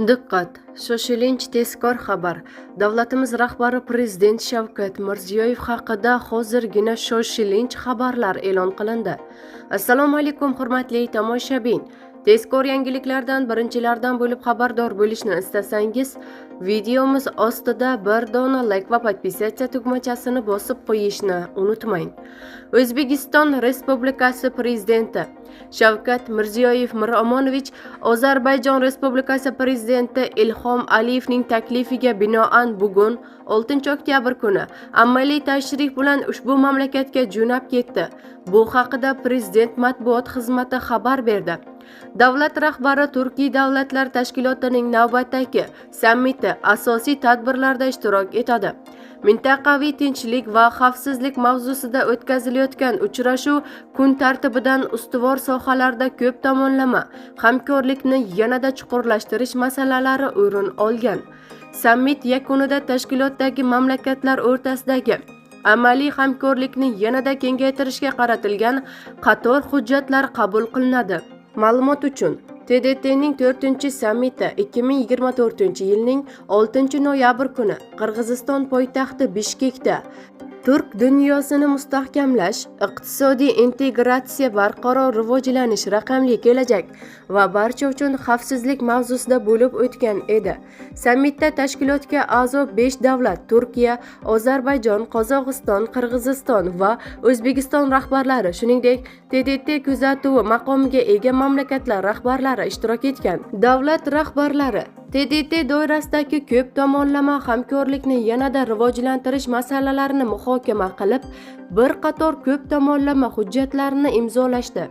Diqqat! Shoshilinch tezkor xabar. Davlatimiz rahbari Prezident Shavkat Mirziyoyev haqida hozirgina shoshilinch xabarlar e'lon qilindi. Assalomu alaykum, hurmatli tomoshabin. Tezkor yangiliklardan birinchilardan bo'lib xabardor bo'lishni istasangiz, videomiz ostida bir dona like va подписаться tugmachasini bosib qo'yishni unutmang. O'zbekiston Respublikasi Prezidenti Shavkat Mirziyoyev Miromonovich Ozarbayjon Respublikasi Prezidenti Ilhom Aliyevning taklifiga binoan bugun, 6 oktyabr kuni amaliy tashrif bilan ushbu mamlakatga jo'nab ketdi. Bu haqida Prezident matbuot xizmati xabar berdi. Davlat rahbari Turkiy davlatlar tashkilotining navbatdagi sammiti asosiy tadbirlarida ishtirok etadi. Mintaqaviy tinchlik va xavfsizlik mavzusida o'tkazilayotgan uchrashuv kun tartibidan ustuvor sohalarda ko'p tomonlama hamkorlikni yanada chuqurlashtirish masalalari o'rin olgan. Sammit yakunida tashkilotdagi mamlakatlar o'rtasidagi amaliy hamkorlikni yanada kengaytirishga qaratilgan qator hujjatlar qabul qilinadi. Ma'lumot uchun, TDTning 4-sammiti 2024-yilning 6 noyabr kuni Qirg'iziston poytaxti Bishkekda "Turk dunyosini mustahkamlash: iqtisodiy integratsiya, barqaror rivojlanish, raqamli kelajak va barcha uchun xavfsizlik" mavzusida bo'lib o'tgan edi. Sammitda tashkilotga a'zo 5 davlat: Turkiya, Ozarbayjon, Qozog'iston, Qirg'iziston va O'zbekiston rahbarlari, shuningdek, TDT kuzatuvi maqomiga ega mamlakatlar rahbarlari ishtirok etgan. Davlat rahbarlari TDT doirasidagi ko'p tomonlama hamkorlikni yanada rivojlantirish masalalarini muhokama qilib, bir qator ko'p tomonlama hujjatlarni imzolashdi.